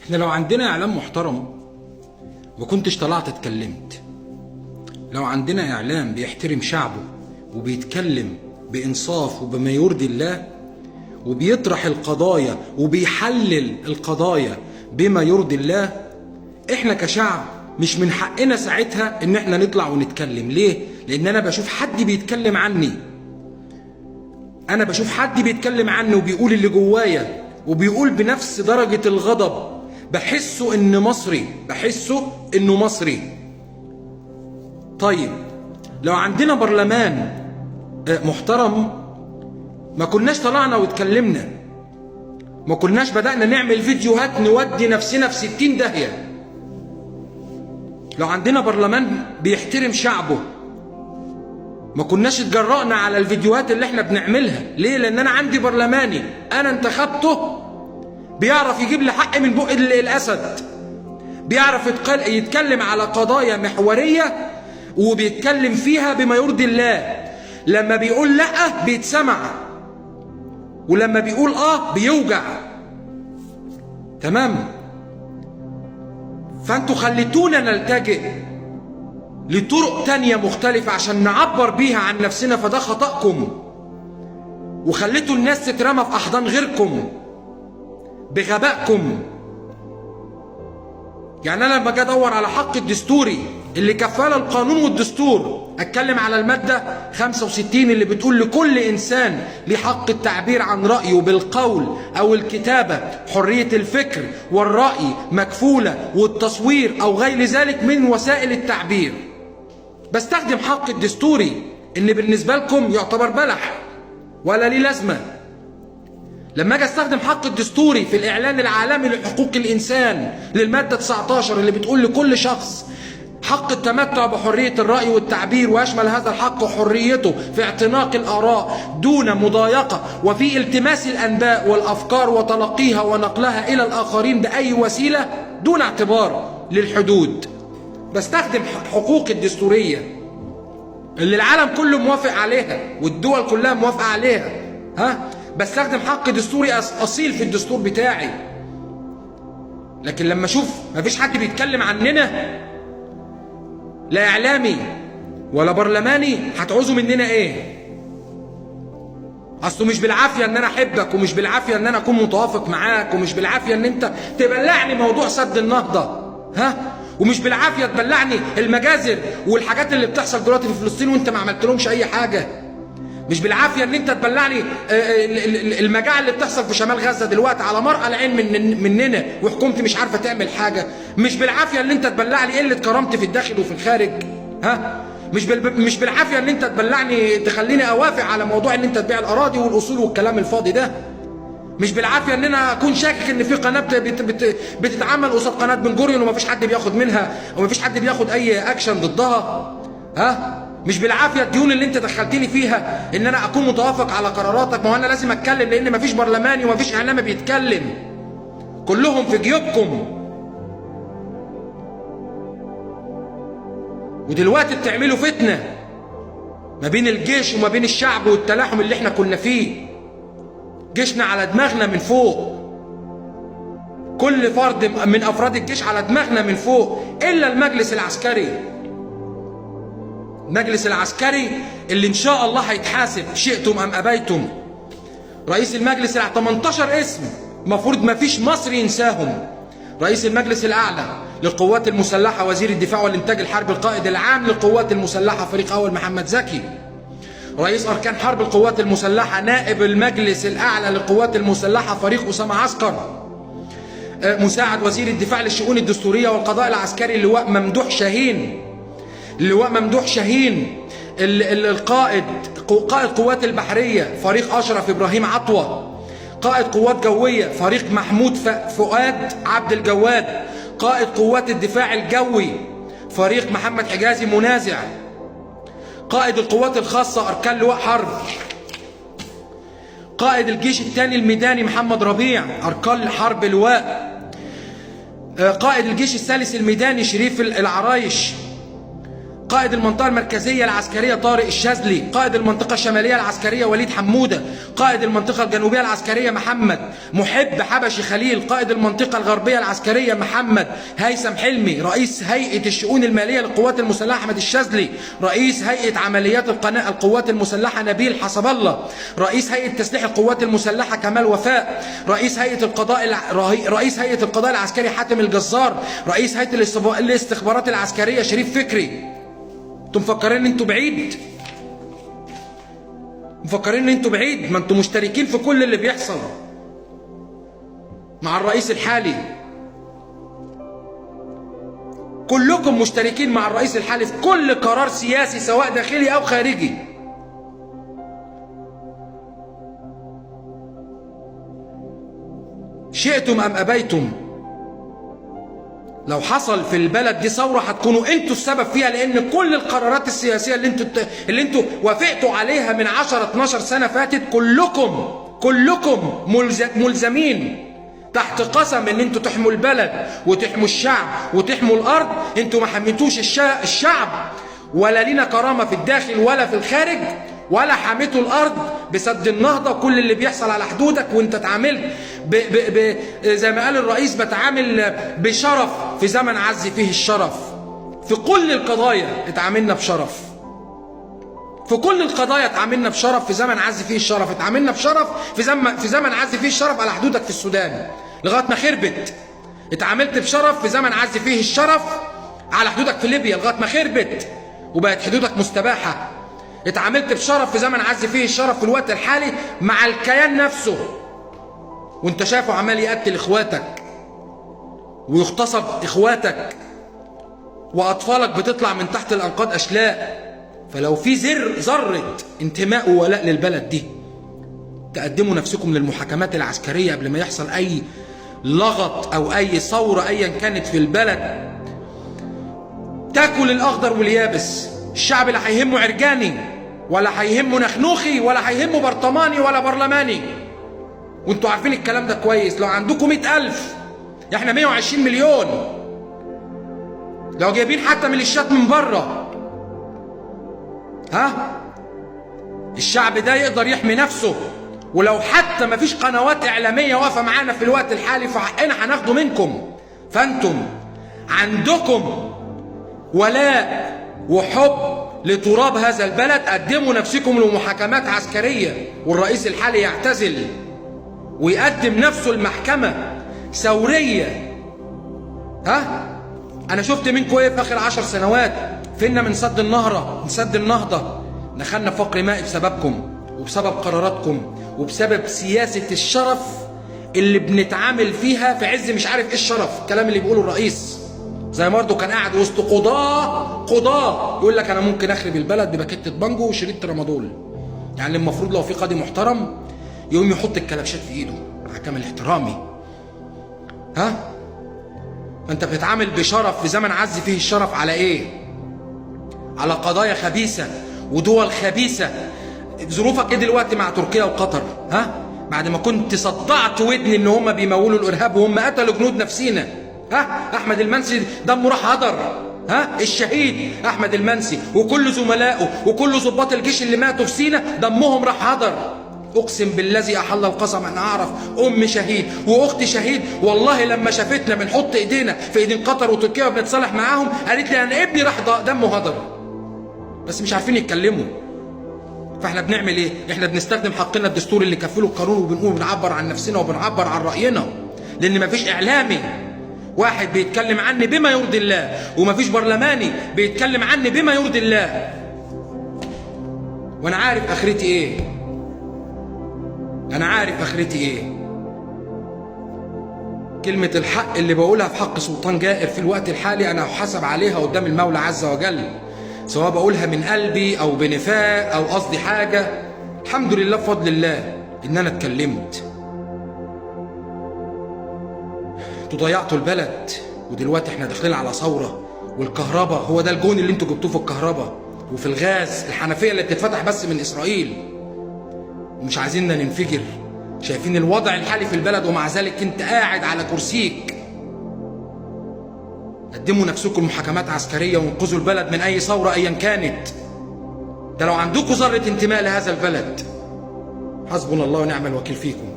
احنا لو عندنا اعلام محترم ما كنتش طلعت اتكلمت. لو عندنا اعلام بيحترم شعبه وبيتكلم بانصاف وبما يرضي الله وبيطرح القضايا وبيحلل القضايا بما يرضي الله، احنا كشعب مش من حقنا ساعتها ان احنا نطلع ونتكلم. ليه؟ لان انا بشوف حد بيتكلم عني، انا بشوف حد بيتكلم عني وبيقول اللي جوايا وبيقول بنفس درجة الغضب، بحسه ان مصري، بحسه انه مصري. طيب لو عندنا برلمان محترم ما كناش طلعنا واتكلمنا، ما كناش بدأنا نعمل فيديوهات نودي نفسنا في 60 داهية. لو عندنا برلمان بيحترم شعبه ما كناش اتجرأنا على الفيديوهات اللي احنا بنعملها. ليه؟ لان انا عندي برلماني انا انتخبته بيعرف يجيب لي حق من بق الاسد، بيعرف يتكلم على قضايا محورية وبيتكلم فيها بما يرضي الله. لما بيقول لأ بيتسمع، ولما بيقول آه بيوجع. تمام؟ فانتوا خليتونا نلتجئ لطرق تانية مختلفة عشان نعبر بيها عن نفسنا، فده خطأكم، وخليتوا الناس تترمى في أحضان غيركم بغبائكم. يعني أنا لما جاي أدور على حق الدستوري اللي كفالة القانون والدستور، أتكلم على المادة 65 اللي بتقول لكل إنسان ليه حق التعبير عن رأيه بالقول أو الكتابة، حرية الفكر والرأي مكفولة، والتصوير أو غير ذلك من وسائل التعبير. بستخدم حق الدستوري اللي بالنسبة لكم يعتبر بلح ولا ليه لازمة. لما اجي استخدم حق الدستوري في الإعلان العالمي لحقوق الإنسان للمادة 19 اللي بتقول لكل شخص حق التمتع بحرية الرأي والتعبير، ويشمل هذا الحق حريته في اعتناق الآراء دون مضايقة، وفي التماس الأنباء والأفكار وتلقيها ونقلها إلى الآخرين بأي وسيلة دون اعتبار للحدود. بستخدم حقوق الدستورية اللي العالم كله موافق عليها والدول كلها موافقة عليها. ها؟ بستخدم حق دستوري أصيل في الدستور بتاعي. لكن لما أشوف مفيش حد بيتكلم عننا، لا إعلامي ولا برلماني، هتعوزوا مننا إيه؟ أصله مش بالعافية إن أنا أحبك، ومش بالعافية إن أنا أكون متوافق معاك، ومش بالعافية إن أنت تبلعني موضوع سد النهضة، ها؟ ومش بالعافية تبلعني المجازر والحاجات اللي بتحصل دلوقتي في فلسطين وأنت ما عملتلهمش أي حاجة. مش بالعافية إن أنت تبلعني المجاعة اللي بتحصل في شمال غزة دلوقتي على مرأى العين مننا وحكومتي مش عارفة تعمل حاجة. مش بالعافية إن أنت تبلعني قلة كرامتي في الداخل وفي الخارج، ها؟ مش بالعافية إن أنت تبلعني تخليني أوافق على موضوع إن أنت تبيع الأراضي والأصول والكلام الفاضي ده. مش بالعافية إن أنا أكون شاكك إن في قناة بتتعمل قصاد قناة بن جوريون ومفيش حد بياخد منها ومفيش حد بياخد أي أكشن ضدها، ها؟ مش بالعافية الديون اللي انت دخلتني فيها ان انا اكون متوافق على قراراتك. ما هو انا لازم اتكلم لان مفيش برلماني ومفيش اعلامي بيتكلم، كلهم في جيوبكم. ودلوقتي بتعملوا فتنة ما بين الجيش وما بين الشعب والتلاحم اللي احنا كنا فيه. جيشنا على دماغنا من فوق، كل فرد من افراد الجيش على دماغنا من فوق، الا المجلس العسكري. المجلس العسكري اللي ان شاء الله هيتحاسب شئتم ام ابيتم. رئيس المجلس الاعلى 18 اسم المفروض ما فيش مصري ينساهم. رئيس المجلس الاعلى للقوات المسلحة، وزير الدفاع والانتاج الحربي، القائد العام للقوات المسلحة فريق اول محمد زكي، رئيس اركان حرب القوات المسلحة، نائب المجلس الاعلى للقوات المسلحة فريق اسامة عسكر، مساعد وزير الدفاع للشؤون الدستورية والقضاء العسكري اللواء ممدوح شاهين، اللواء ممدوح شاهين، القائد قائد قوات البحرية فريق أشرف إبراهيم عطوة، قائد قوات جوية فريق محمود فؤاد عبد الجواد، قائد قوات الدفاع الجوي فريق محمد حجازي منازع، قائد القوات الخاصة أركان لواء حرب، قائد الجيش الثاني الميداني محمد ربيع أركان حرب لواء، قائد الجيش الثالث الميداني شريف العرايش، قائد المنطقة المركزية العسكرية طارق الشاذلي، قائد المنطقة الشمالية العسكرية وليد حمودة، قائد المنطقة الجنوبية العسكرية محمد محب حبشي خليل، قائد المنطقة الغربية العسكرية محمد هيثم حلمي، رئيس هيئة الشؤون المالية للقوات المسلحة أحمد الشاذلي، رئيس هيئة عمليات القناة القوات المسلحة نبيل حسب الله، رئيس هيئة تسليح القوات المسلحة كمال وفاء، رئيس هيئة القضاء رئيس هيئة القضاء العسكري حاتم الجزار، رئيس هيئة الاستخبارات العسكرية شريف فكري. انتوا مفكرين ان انتوا بعيد؟ مفكرين ان انتوا بعيد؟ ما انتوا مشتركين في كل اللي بيحصل مع الرئيس الحالي. كلكم مشتركين مع الرئيس الحالي في كل قرار سياسي سواء داخلي او خارجي. شئتم ام ابيتم، لو حصل في البلد دي ثورة هتكونوا انتوا السبب فيها، لان كل القرارات السياسية اللي انتوا وافقتوا عليها من 10 12 سنة فاتت كلكم ملزمين تحت قسم ان انتوا تحموا البلد وتحموا الشعب وتحموا الارض. انتوا ما حميتوش الشعب، ولا لينا كرامة في الداخل ولا في الخارج، ولا حميتوا الارض بسد النهضة وكل اللي بيحصل على حدودك. وانت اتعاملت زي ما قال الرئيس، بتعامل بشرف في زمن عز فيه الشرف. في كل القضايا اتعاملنا بشرف، في كل القضايا اتعاملنا بشرف في زمن عز فيه الشرف، اتعاملنا بشرف في زمن عز فيه الشرف على حدودك في السودان لغاية ما خربت. اتعاملت بشرف في زمن عز فيه الشرف على حدودك في ليبيا لغاية ما خربت وبقت حدودك مستباحة. اتعاملت بشرف في زمن عز فيه الشرف في الوقت الحالي مع الكيان نفسه، وانت شايفه عمال يقتل اخواتك ويغتصب اخواتك واطفالك بتطلع من تحت الانقاض اشلاء. فلو في ذره انتماء وولاء للبلد دي، تقدموا نفسكم للمحاكمات العسكرية قبل ما يحصل اي لغط او اي ثورة ايا كانت في البلد تاكل الاخضر واليابس. الشعب لا هيهمه عرجاني ولا هيهمه نخنوخي ولا هيهمه برطماني ولا برلماني، وانتوا عارفين الكلام ده كويس. لو عندكم 100,000، احنا 120 مليون، لو جايبين حتى ميليشيات من بره، ها، الشعب ده يقدر يحمي نفسه. ولو حتى مفيش قنوات اعلامية واقفة معانا في الوقت الحالي، فحقنا هناخده منكم. فانتم عندكم ولاء وحب لتراب هذا البلد، قدموا نفسكم لمحاكمات عسكرية، والرئيس الحالي يعتزل ويقدم نفسه المحكمة ثورية. ها، أنا شفت منكم إيه في آخر 10 سنوات؟ فينا من سد النهرة، من سد النهضة، دخلنا فقر مائي بسببكم وبسبب قراراتكم وبسبب سياسة الشرف اللي بنتعامل فيها في عز مش عارف إيه الشرف، الكلام اللي بيقوله الرئيس. زي ما برضه كان قاعد وسط قضاة يقول لك أنا ممكن أخرب البلد بباكيتة بانجو وشريط ترامادول. يعني المفروض لو في قاضي محترم يقوم يحط الكلبشات في إيده، مع كامل احترامي. ها؟ فأنت بتتعامل بشرف في زمن عز فيه الشرف على إيه؟ على قضايا خبيثة ودول خبيثة. ظروفك إيه دلوقتي مع تركيا وقطر؟ ها؟ بعد ما كنت صدعت ودني إن هم بيمولوا الإرهاب وهم قتلوا جنود نفسينا. ها؟ احمد المنسي دمه راح هدر. ها؟ الشهيد احمد المنسي وكل زملائه وكل ضباط الجيش اللي ماتوا في سينا دمهم راح هدر. اقسم بالذي احل القسم انا اعرف ام شهيد واخت شهيد، والله لما شافتنا بنحط ايدينا في ايدين قطر وتركيا وبنتصالح معاهم قالت لي انا ابني راح دمه هدر، بس مش عارفين يتكلموا. فاحنا بنعمل ايه؟ احنا بنستخدم حقنا الدستوري اللي كفله القانون، وبنقول بنعبر عن نفسنا وبنعبر عن راينا، لان مفيش اعلامي واحد بيتكلم عني بما يرضي الله، ومفيش برلماني بيتكلم عني بما يرضي الله. وانا عارف اخرتي ايه، انا عارف اخرتي ايه. كلمة الحق اللي بقولها في حق سلطان جائر في الوقت الحالي انا هحاسب عليها قدام المولى عز وجل، سواء بقولها من قلبي او بنفاق او قصدي حاجة. الحمد لله بفضل الله ان انا اتكلمت. انتوا ضيعتوا البلد، ودلوقتي احنا داخلين على ثورة. والكهرباء هو ده الجون اللي انتوا جبتوه في الكهرباء وفي الغاز، الحنفية اللي بتتفتح بس من اسرائيل، ومش عايزيننا ننفجر. شايفين الوضع الحالي في البلد، ومع ذلك انت قاعد على كرسيك. قدموا نفسكم لمحاكمات عسكرية وانقذوا البلد من أي ثورة أيا كانت. ده لو عندكم ذرة انتماء لهذا البلد. حسبنا الله ونعم الوكيل فيكم.